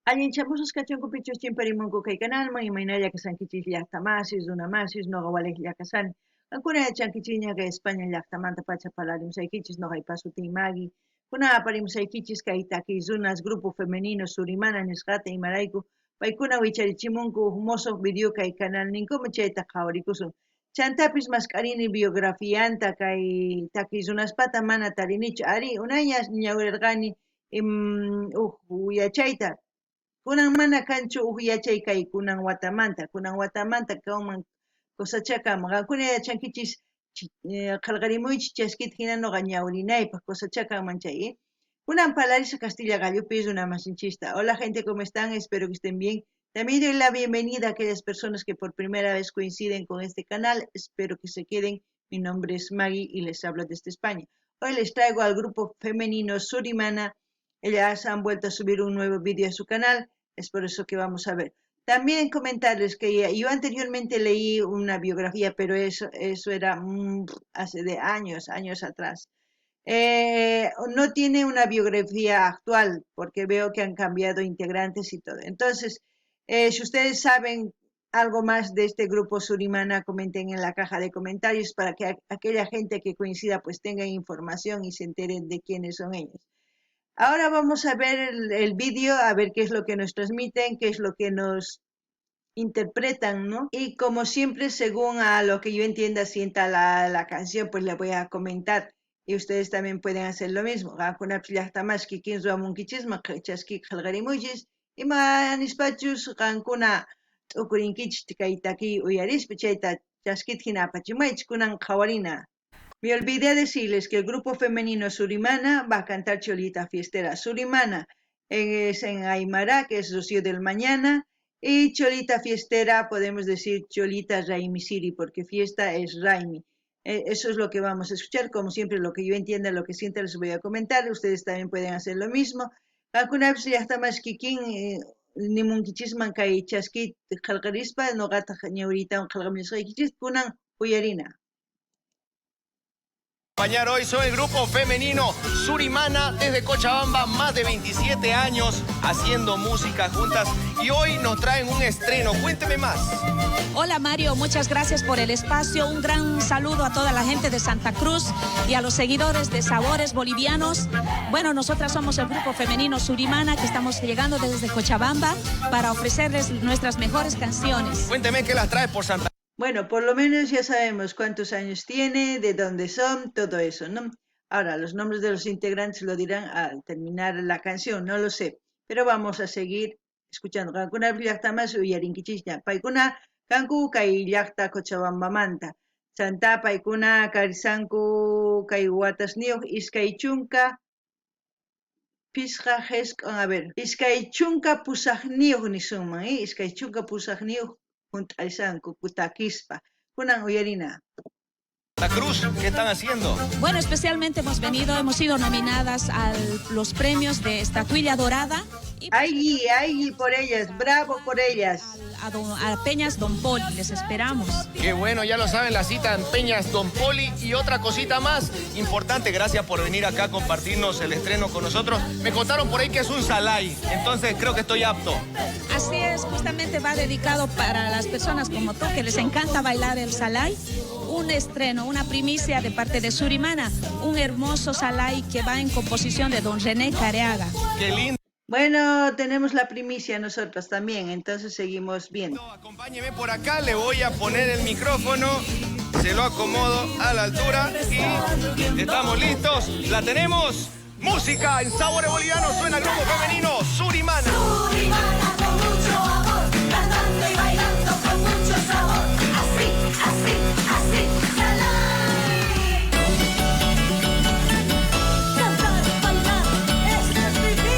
Allinchamusqas kachunku pichus chimparimunku kay kanalman, imaynalla kashankichis llaqta masis, runa masis, noqa walejlla kashani. Qankuna yachankichikña kay España llaqtamantapacha parlarimusaykichis, noqaypa sutiy Magui. Kunan aparimusaykichis kay takiy runas grupo femenino Surimana nisqata, imarayku paykuna wicharichimunku uj mosoj video kay kanalninkuman, chayta qhawarikusun. Chantapis mask'arini biografianta kay takiy runaspata mana tarinichu. Arí, unayña ñawirarqani uj yachayta. Kunan mana kanchu uj yachay kay kunan watamanta, kunan watamanta kanman cosachá kanman. Qankuna yachankichis qhelqarimuychis chaskita hina noqa ñawirinaypaq cosachá kanman chay. Kunan parlarisaq Castilla gallupi runa masinchista. Hola gente, ¿cómo están? Espero que estén bien. También doy la bienvenida a aquellas personas que por primera vez coinciden con este canal. Espero que se queden. Mi nombre es Maggie y les hablo desde España. Hoy les traigo al grupo femenino Surimana. Ellas han vuelto a subir un nuevo vídeo a su canal. Es por eso que vamos a ver. También comentarles que yo anteriormente leí una biografía, pero eso era hace de años, años atrás. No tiene una biografía actual, porque veo que han cambiado integrantes y todo. Entonces, si ustedes saben algo más de este grupo Surimana, comenten en la caja de comentarios para que aquella gente que coincida pues tenga información y se enteren de quiénes son ellos. Ahora vamos a ver el vídeo, a ver qué es lo que nos transmiten, qué es lo que nos interpretan, ¿no? Y como siempre, según a lo que yo entienda, sienta la canción, pues le voy a comentar. Y ustedes también pueden hacer lo mismo. Qankuna llaqta mas kikin ruwamunkichisman chaski qhelqarimuychis ima nispachus qankuna t'ukurinkichis kay takiy uyarispa chayta chaskita hina apachimuwaychis kunan qhawarina. Me olvidé decirles que el grupo femenino Surimana va a cantar Cholita Fiestera. Surimana es en Aymara, que es Rocío del Mañana, y Cholita Fiestera podemos decir Cholita Raimi Siri, porque fiesta es Raimi. Eso es lo que vamos a escuchar. Como siempre, lo que yo entienda, lo que sienta, les voy a comentar. Ustedes también pueden hacer lo mismo. Qankunapis llaqta mas kikin nimunkichisman kay chaskit qhelqarispa noqataq ñawiriytawan qhelqamusqaykichis kunan uyarina. Acompañar hoy soy el grupo femenino Surimana desde Cochabamba, más de 27 años haciendo música juntas y hoy nos traen un estreno. Cuénteme más. Hola Mario, muchas gracias por el espacio. Un gran saludo a toda la gente de Santa Cruz y a los seguidores de Sabores Bolivianos. Bueno, nosotras somos el grupo femenino Surimana que estamos llegando desde Cochabamba para ofrecerles nuestras mejores canciones. Cuénteme qué las trae por Santa Bueno, por lo menos ya sabemos cuántos años tiene, de dónde son, todo eso, ¿no? Ahora, los nombres de los integrantes lo dirán al terminar la canción, no lo sé. Pero vamos a seguir escuchando. Qankuna llaqta mas uyarinkichikña. Paykuna kanku kay llaqta Cochabambamanta. Chantá paykuna karisanku kay watasniyuq iskay chunka pisqa jesq'on, a ver, 28 nisunman, 28 junt'aysanku takispa. Kunan uyarina. Cruz, ¿qué están haciendo? Bueno, especialmente hemos venido, hemos sido nominadas a los premios de Estatuilla Dorada. Y Ay, ay, por ellas, bravo por ellas. A Peñas Don Poli, les esperamos. Qué bueno, ya lo saben, la cita en Peñas Don Poli. Y otra cosita más importante, gracias por venir acá a compartirnos el estreno con nosotros. Me contaron por ahí que es un salay, entonces creo que estoy apto. Así es, justamente va dedicado para las personas como tú, que les encanta bailar el salay. Un estreno, una primicia de parte de Surimana, un hermoso salay que va en composición de don René Careaga. Qué lindo. Bueno, tenemos la primicia nosotros también, entonces seguimos viendo. Acompáñeme por acá, le voy a poner el micrófono, se lo acomodo a la altura y estamos listos. La tenemos. Música en Sabores Bolivianos, suena el grupo femenino Surimana. Surimana con mucho amor, cantando y bailando con mucho sabor. Así, así, así, salay. Cantar, bailar, esto es vivir.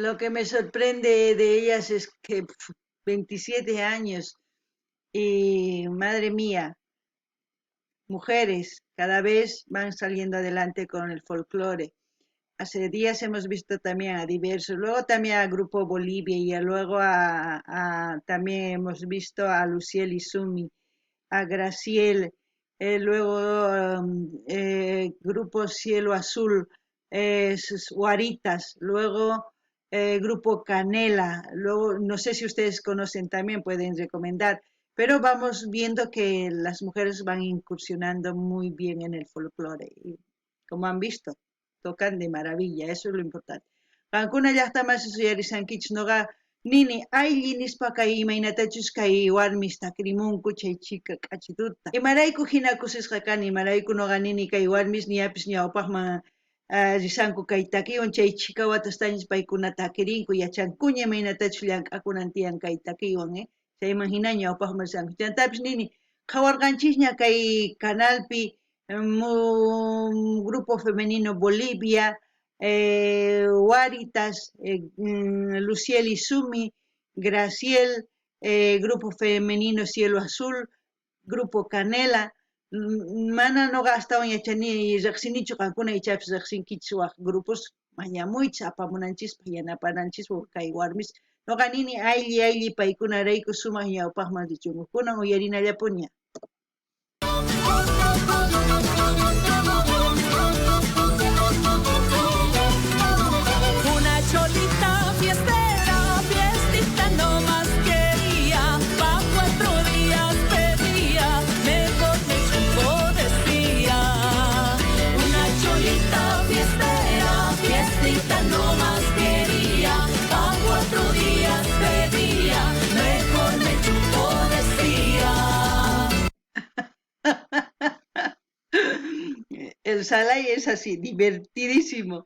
Lo que me sorprende de ellas es que 27 años y madre mía, mujeres cada vez van saliendo adelante con el folclore. Hace días hemos visto también a diversos, luego también a Grupo Bolivia y luego también hemos visto a Luciel Izumi, a Graciel, luego Grupo Cielo Azul, Guaritas, luego Grupo Canela, luego no sé si ustedes conocen también, pueden recomendar, pero vamos viendo que las mujeres van incursionando muy bien en el folclore y, como han visto, tocan de maravilla, eso es lo importante. Qankuna llaqta masi suyarisankichis noqa nini aylli nispa kay imaynatachus kay warmis takirimunku chay chika k'achituta. Imarayku hina kusisqa kani, imarayku noqa nini kay warmis ñapis ñawpaqman risanku kay takiwan chay chhika watastañas paykuna takirinku, yachankuña imaynatachus llank'akunan tiyan kay takiwan, chayman hina ñawpaqman risanku. Chantapis nini qhawarqanchisña kay canalpi Grupo Femenino Bolivia, Guaritas, Luciel Izumi, Graciel, Grupo Femenino Cielo Azul, Grupo Canela. Mana noqa astawan yachani riqsinichu, qankuna ichapis riqsinkichis waj grupos mañamuychis apamunanchispaq yanapananchispaq kay warmis. Noqa nini aylli aylli paykunarayku sumaq ñawpaqman richunku. Kunan uyarinallapuña. Una cholita fiestera, fiestita no más quería, pa' 4 días pedía, mejor me chupo decía. Una cholita fiestera, fiestita no más quería, pa' 4 días pedía, mejor me chupo decía. El Salai es así, divertidísimo.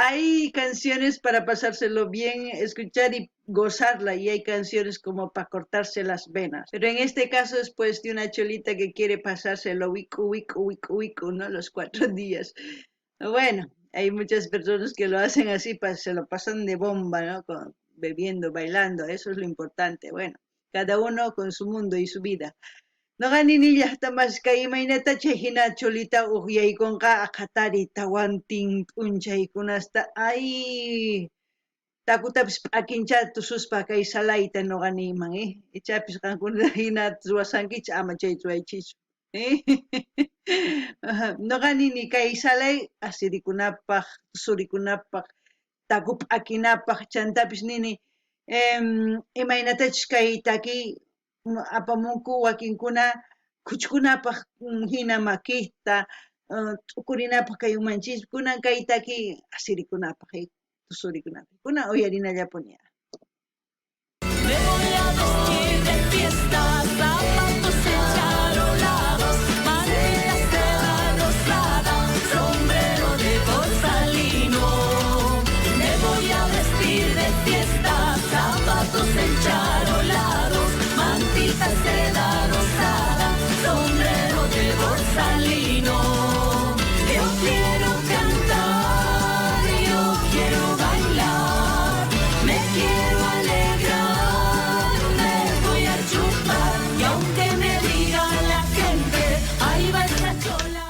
Hay canciones para pasárselo bien, escuchar y gozarla, y hay canciones como para cortarse las venas. Pero en este caso es pues de una cholita que quiere pasárselo wiku, wiku, wiku, wiku, ¿no? Los 4 días. Bueno, hay muchas personas que lo hacen así, se lo pasan de bomba, ¿no? Bebiendo, bailando, eso es lo importante. Bueno, cada uno con su mundo y su vida. Noqa nini llaqta mas kay imaynata chay hina cholita uqyaykunqa aqhatari tawantin p'unchaykunasta ay takutapis p'akincha tususpa kay salayta noqa niyman, Ichapis qankuna hina ruwasankichis ama chay ruwaychischu, Noqa nini kay salay asirikunapaq, tusurikunapaq, taku p'akinapaq, chantapis nini, imaynatachus kay takiy apamunku wakinkuna khuchkunapaq hina makita, t'ukurinapaq kay umanchis, kunan kay taki asirikunapaq, tusurikunapaq. Kunan uyarinallapuni. Me voy a vestir de fiesta, zapatos encharolados, mantita seda rosada, sombrero de borsalino. Me voy a vestir de fiesta, zapatos encharolados, mantita seda rosada, sombrero de borsalino. Yo quiero cantar, yo quiero bailar, me quiero alegrar, me voy a chupar, y aunque me diga la gente, ahí va esa chola.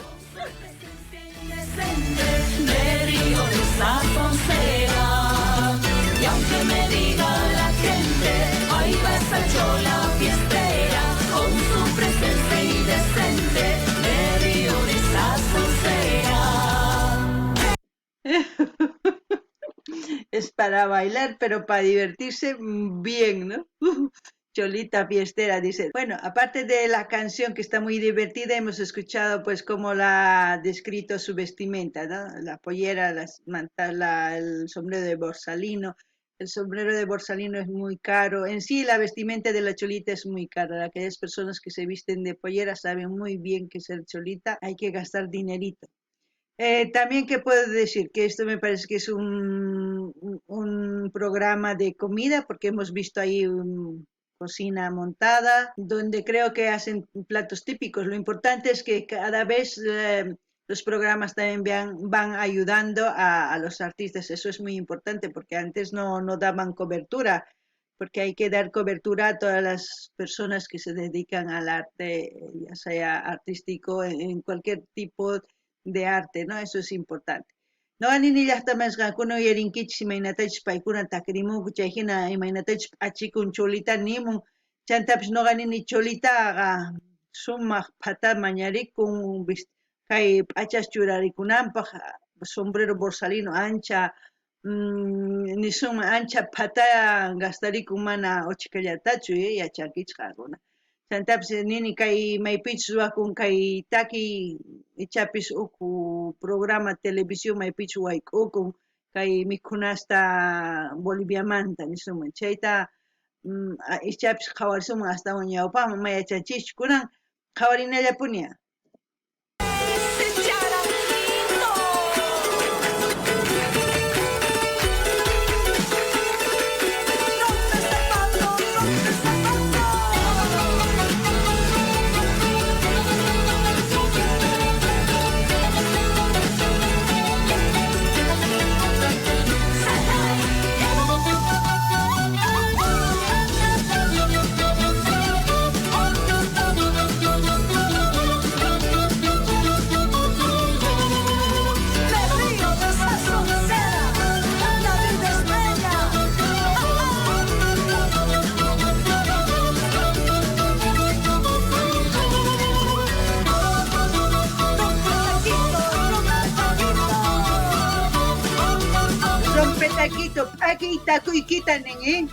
Con su presencia indecente, me río de esa tontera. Y aunque me diga la gente, ahí va esa chola fiestera, con su presencia indecente, me río de esa tontera. Es para bailar, pero para divertirse bien, ¿no? Cholita fiestera, dice. Bueno, aparte de la canción que está muy divertida, hemos escuchado pues cómo la ha descrito su vestimenta, ¿no? La pollera, las mantas, el sombrero de borsalino. El sombrero de borsalino es muy caro. En sí, la vestimenta de la cholita es muy cara. Aquellas personas que se visten de pollera saben muy bien que ser cholita hay que gastar dinerito. También, ¿qué puedo decir? Que esto me parece que es un programa de comida, porque hemos visto ahí cocina montada, donde creo que hacen platos típicos. Lo importante es que cada vez Los programas también van ayudando a los artistas. Eso es muy importante porque antes no daban cobertura, porque hay que dar cobertura a todas las personas que se dedican al arte, ya sea artístico, en cualquier tipo de arte, ¿no? Eso es importante. Noqa nini llaqtamas qankuna uyarinkichis imaynatachus paykuna takirimunku chay hina imaynatachus p'achikun cholita nimun chantapis noqa nini cholitaqa sumaq phata mañarikun kay p'achas churarikunanpaq sombrero borsalino ancha nisunman ancha phata gastarikun mana uchkallatachu yachankichis qankuna. Chantapis nini kay maypichus ruwakun kay takiy ichapis ukhu programa televisión maypichus wayk'ukun kay mikhunasta Boliviamanta nisunman chayta ichapis qhawarisunman astawan ñawpaqman ma yachanchischu kunan qhawarinallapuni. Rompetaquito, p'akiy takuykita nin, ¿eh?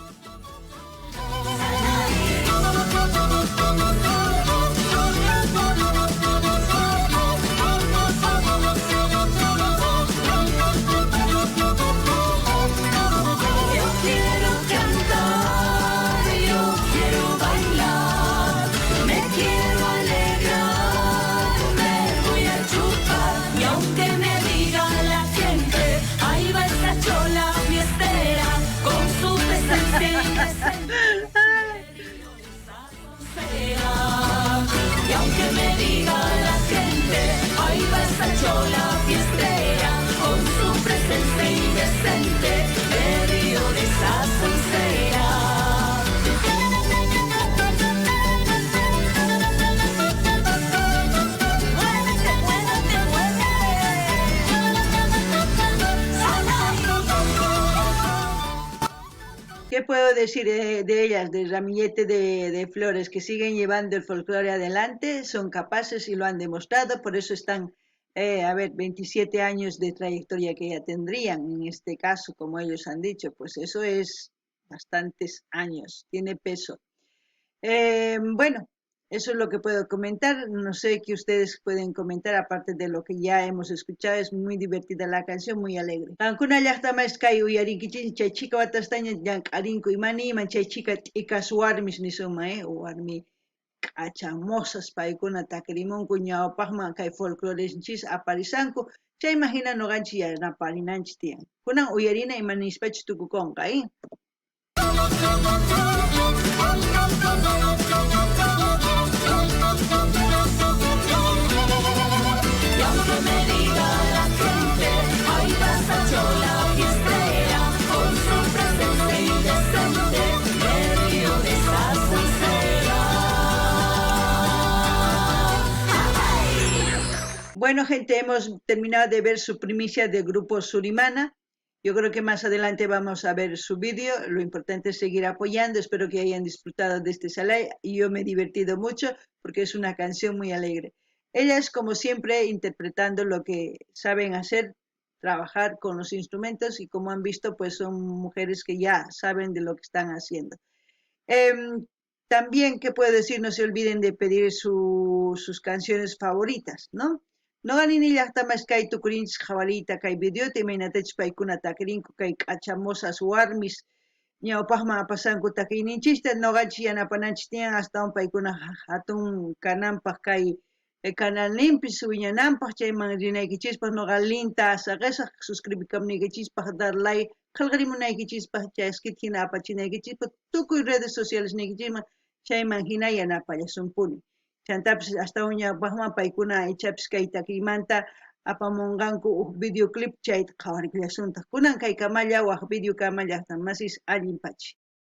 Yo quiero cantar, yo quiero bailar, me quiero alegrar, me voy a chupar. Y aunque me diga la gente, ahí va esa chola fiestera, con su presencia indecente. Y aunque me diga la gente, ahí va esa chola fiestera, con su presencia indecente, me río de esa soncera. Muévete, muévete, muévete. ¿Qué puedo decir de ellas, de Ramillete de Flores, que siguen llevando el folclore adelante? Son capaces y lo han demostrado, por eso están, 27 años de trayectoria que ya tendrían, en este caso, como ellos han dicho, pues eso es bastantes años, tiene peso. Bueno, eso es lo que puedo comentar, no sé qué ustedes pueden comentar, aparte de lo que ya hemos escuchado, es muy divertida la canción, muy alegre. Qankuna llaqtamas kay uyarinkichis, chay chika watastaña llank'arinku imani iman chay chika t'ikas warmis nisunman, warmi k'achamosas paykuna takirimunku ñawpaqman kay folcloresninchis aparisanku, chayman hina noqanchis yanaparinanchis tiyan. Kunan uyarina ima nispachus tukukunqa, Y aunque me diga la gente, ahí va esa chola fiestera, con su presencia indecente, me río de esa soncera. Bueno, gente, hemos terminado de ver su primicia del grupo Surimana. Yo creo que más adelante vamos a ver su vídeo. Lo importante es seguir apoyando. Espero que hayan disfrutado de este salai. Yo me he divertido mucho porque es una canción muy alegre. Ellas, como siempre, interpretando lo que saben hacer, trabajar con los instrumentos y como han visto, son mujeres que ya saben de lo que están haciendo. También, ¿qué puedo decir? No se olviden de pedir sus canciones favoritas, ¿no? Noqa nini llaqtamas kay tukurinchis qhawariyta kay videota imaynatachus paykuna takirinku kay k'achamosas warmis ñawpaqman apasanku takiyninchista noqanchis yanapananchis tiyan astawan paykuna hatun kananpaq kay canalninpis wiñananpaq chayman rinaykichispaq noqa linta saqesaq suscribikamniykichispaq dar like qillqarimunaykichispaq chaskit hina apachinaykichispaq tukuy redes sociales niykichisman chayman hina yanapallasunpuni. Chantapis astawan ñawpaqman paykuna ichapis kay takiymanta Apamonqanku uj videoclip, chayta qhawarikullasuntaj. Kunan kaykamalla waj videokama llajtamasis allin pachi.